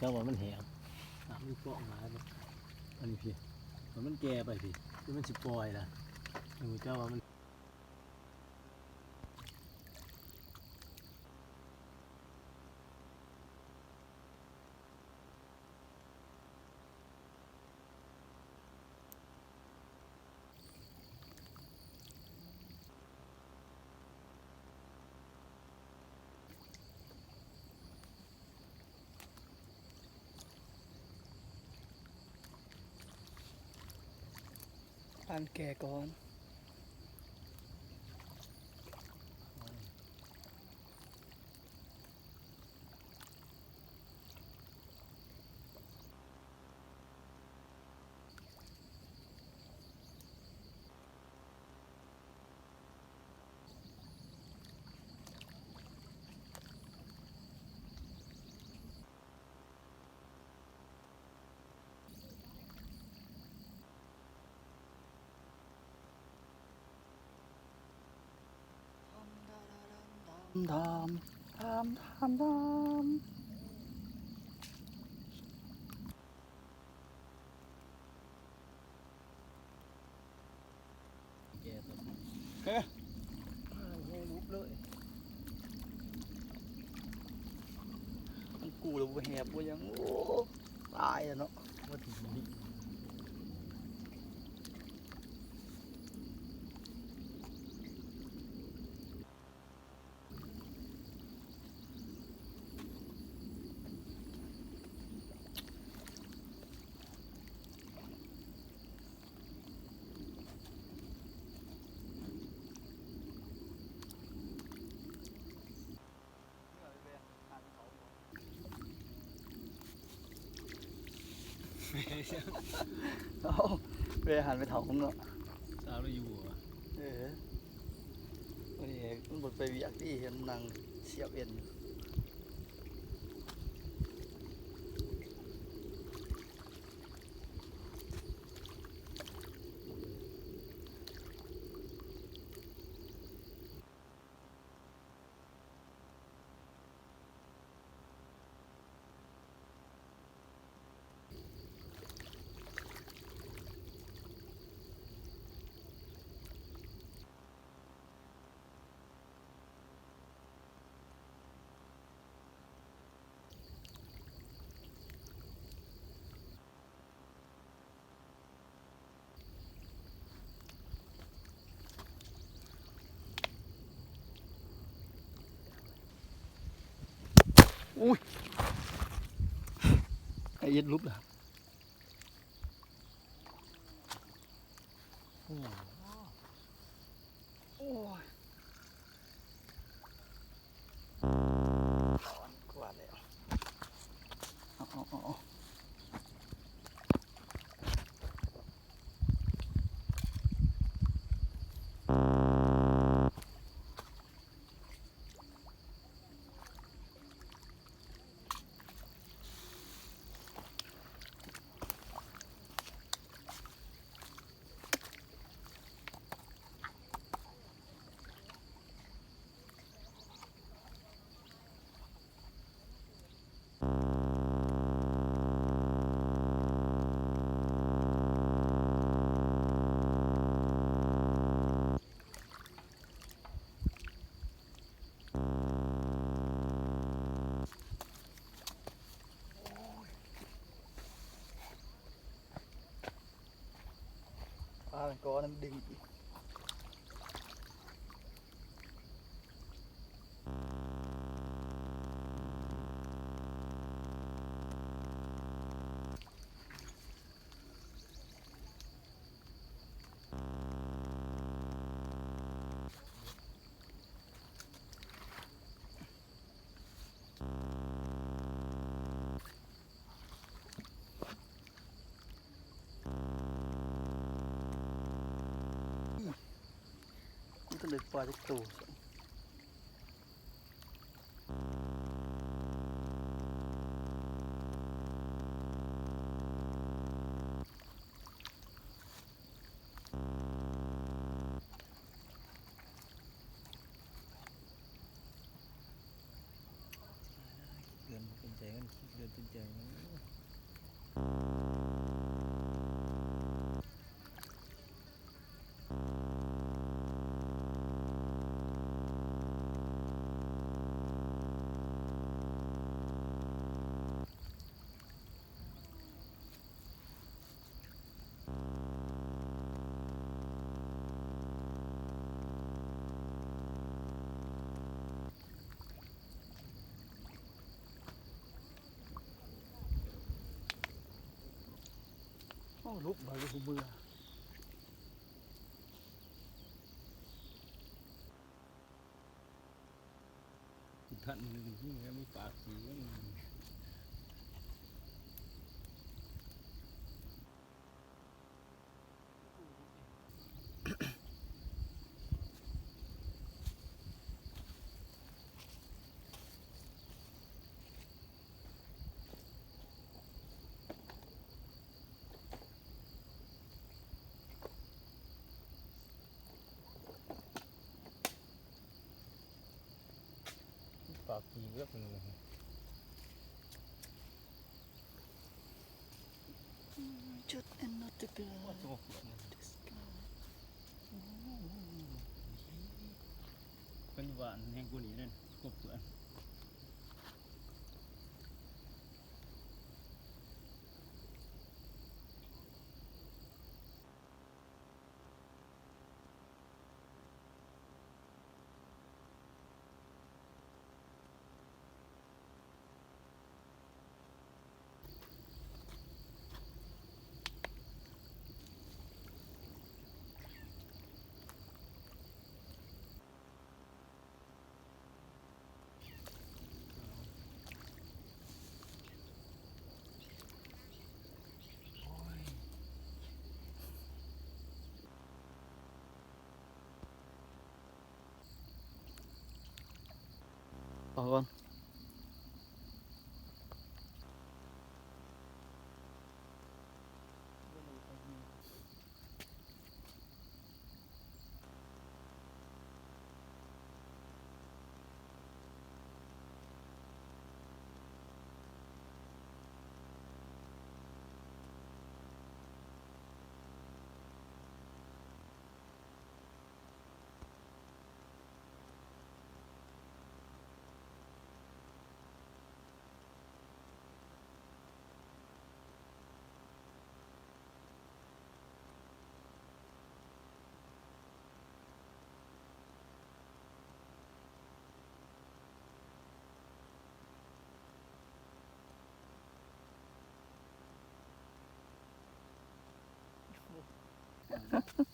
ເຈົ້າວ່າມັນແຫ້ງ ນ້ຳມັນຟອງຫຼາຍ. ອັນນີ້ພີ້ ມັນແກ່ໄປພີ້ ຄືມັນຊິປ່ອຍລະ. ເຈົ້າວ່າມັນ ປານແກ່ກ່ອນ. ດຳ ດຳ ດຳ ດຳ ດຳ. ແກ່ຕົວ ເຮີ້ຍ ແຫ້ງລຸບເລີຍ. ມັນກູ້ແລ້ວບໍ່ແຫບບໍ່ຫຍັງ ໂອ້ ຕາຍແລ້ວເນາະ. ເອົາ ແວ່ຫາໄປເຖົ້າເນາະ ສາວລາວຢູ່ບໍ່ວະ? ເອີ ມື້ນີ້ມັນບໍ່ໄປວຽກຕິ ເຫັນນັ່ງສຽບເອັນຢູ່. ອຸ້ຍ ໄອເອັດຫຼຸບລະ. ໂອ້ຍ ໂອ້ຍ ຮ້ອນກວ່າແລ້ວ ເອົາ ເອົາ ເອົາ ເອົາ. ປາມັນກໍນຳດຶງອີກ. ມັນຈະໄດ້ປາຈັກໂຕ. ເດືອນບໍ່ເປັນ ໃຈມັນຄິດເລືອດເຕັມໃຈມັນ. ໂອ້ ລຸກບາດນີ້ເມື່ອຍ. ທັນ ມີປາກສີ. ປາກສີເຫຼືອກ ເພິ່ນວ່າອັນແຮງກວ່ານີ້ນັ້ນ ກົບເພື່ອນ. ເອົາກ່ອນ. ໂອ້